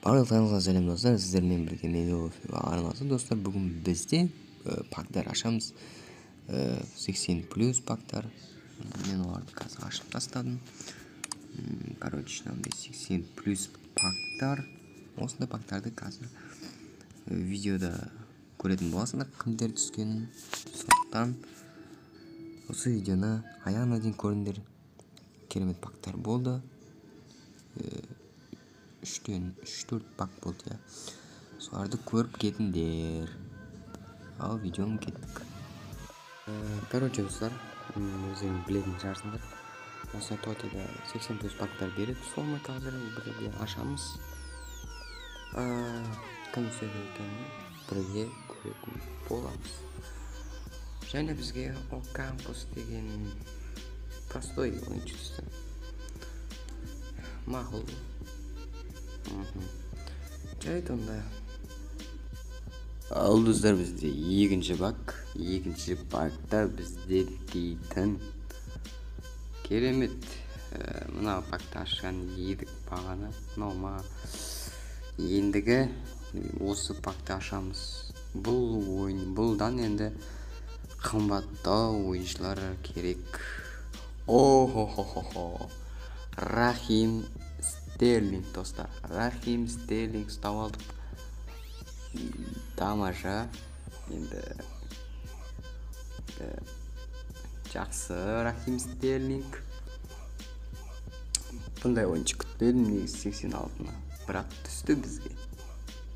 Барлықтарыңызға сәлем, достар. Сіздермен бірге мен, FIFA арнасы. Достар, бүгін бізде пактар ашамыз. 80 плюс пактар. Мен оларды қазір ашып тастадым. Короче, мынандай 80 плюс пактар. Осындай пактарды қазір видеода көретін боласыңдар, кімдер түскенін. Сондықтан осы видеоны аяғына дейін көріңдер. Керемет пактар болды. Үштен 3-4 пак болды, иә. Соларды көріп кетіңдер. Ал видеоны кеттік. Короче, достар, өздерің білетін шығарсыңдар. Осы Тотида 80 плюс пактар береді. Соны қазір бірге ашамыз. Кім түседі екенін бірге көретін боламыз. Және бізге Окампус деген простой ойыншы түсті. Мақұл. Жарайды онда. Ал, достар, бізде екінші пак. Екінші пакта бізде дейтін керемет. Мына пакты ашқан едік бағана. Мынау ма? Ендігі осы пакты ашамыз. Бұл ойын, бұлдан енді қымбаттау ойыншылар керек. О-хо-хо-хо. Рахим Стерлинг, достар. Рахим Стерлинг ұстап алдық. Тамаша. Енді жақсы Рахим Стерлинг. Бұндай ойыншы күтпедім негізі 86-ны. Бірақ түсті бізге.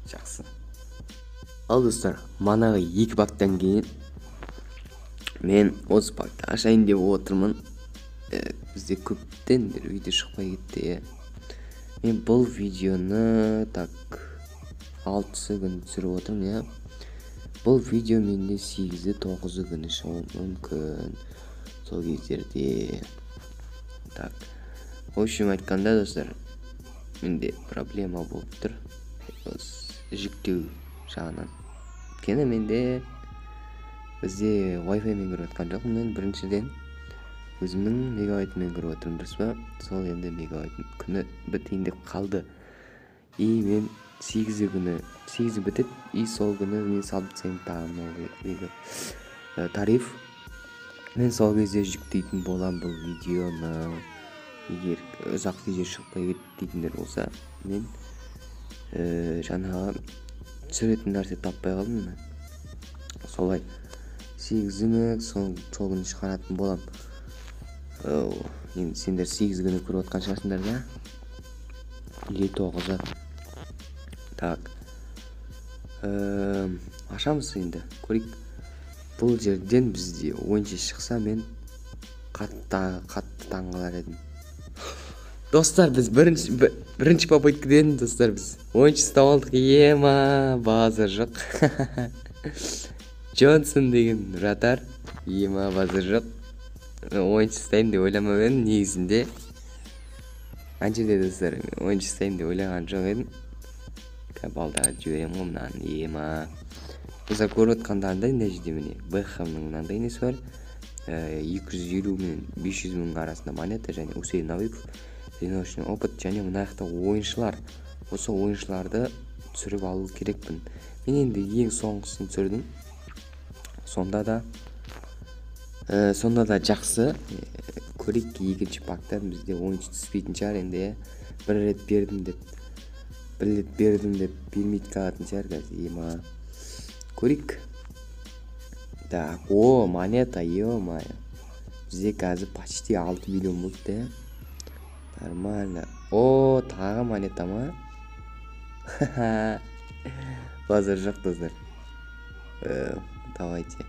Жақсы. Ал, достар, манағы екі пактан кейін мен осы пакты ашайын деп отырмын. Бізде көптен бері видео шықпай кетті, иә. Мен бұл видеоны так 6-сы күні түсіріп отырмын, иә. Бұл видео менде 8-і, 9-ы күні шығуы мүмкін. Сол кездерде. Так. В общем, айтқанда, достар, менде проблема болып тұр. Жүктеу жағынан. Өйткені менде бізде Wi-Fi мен кіріп жатқан жоқпын. Мен біріншіден өзімнің мегабайтыммен кіріп отырмын, дұрыс па? Сол енді мегабайтым күні бітейін деп қалды. И мен 8-і күні, 8-і бітеді, и сол күні мен салып тастаймын тағы мынау тариф. Мен сол кезде жүктейтін боламын бұл видеоны. Егер ұзақ видео шықпай кетті дейтіндер болса, мен жаңағы түсіретін нәрсе таппай қалдым мен. Солай 8-і ме, сол күні шығаратын боламын. Енді сендер 8 күні көріп отқан шығарсыңдар, да? Или 9-ы. Так. Ашамыз енді. Көрейік. Бұл жерден бізде ойыншы шықса, мен қатты қатты таңғалар едім. Достар, біз бірінші попыткіден, достар, біз ойыншы ұстап алдық. Ема, базар жоқ. Джонсон деген вратарь. Ема, базар жоқ. Ойыншы ұстаймын деп ойламап едім негізінде. Ана жерде, достар, ойыншы ұстаймын деп ойлаған жоқ едім. Балдарға жіберемін ғой мынаны. Ема. Достар, көріп отқандарындай, мына жерде міне Бекхэмнің мынандай несі бар. 250 мен 500 мың арасында монета және усилие навыков, тренировочный опыт және мына жақта ойыншылар. Осы ойыншыларды түсіріп алу керекпін. Мен енді ең соңғысын түсірдім. Сонда да жақсы. Көрейік, екінші пактан бізде ойыншы түспейтін шығар енді, иә. Бір рет бердім деп, бір рет бердім деп бермей қалатын шығар қазір. Ема. Көрейік. Так, о, монета, ё-моё. Бізде қазір почти 6 миллион болды, иә. Нормально. О, тағы монета ма? Базар жоқ, достар. Давайте.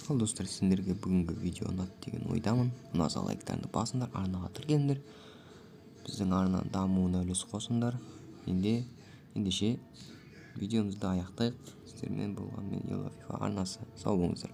Ал, достар, сендерге бүгінгі видео ұнады деген ойдамын. Ұнаса, лайктарыңды басыңдар, арнаға тіркеліңдер. Біздің арнаның дамуына үлес қосыңдар. Енді ендеше видеомызды аяқтайық. Сіздермен болған мен, Ела FIFA арнасы. Сау болыңыздар.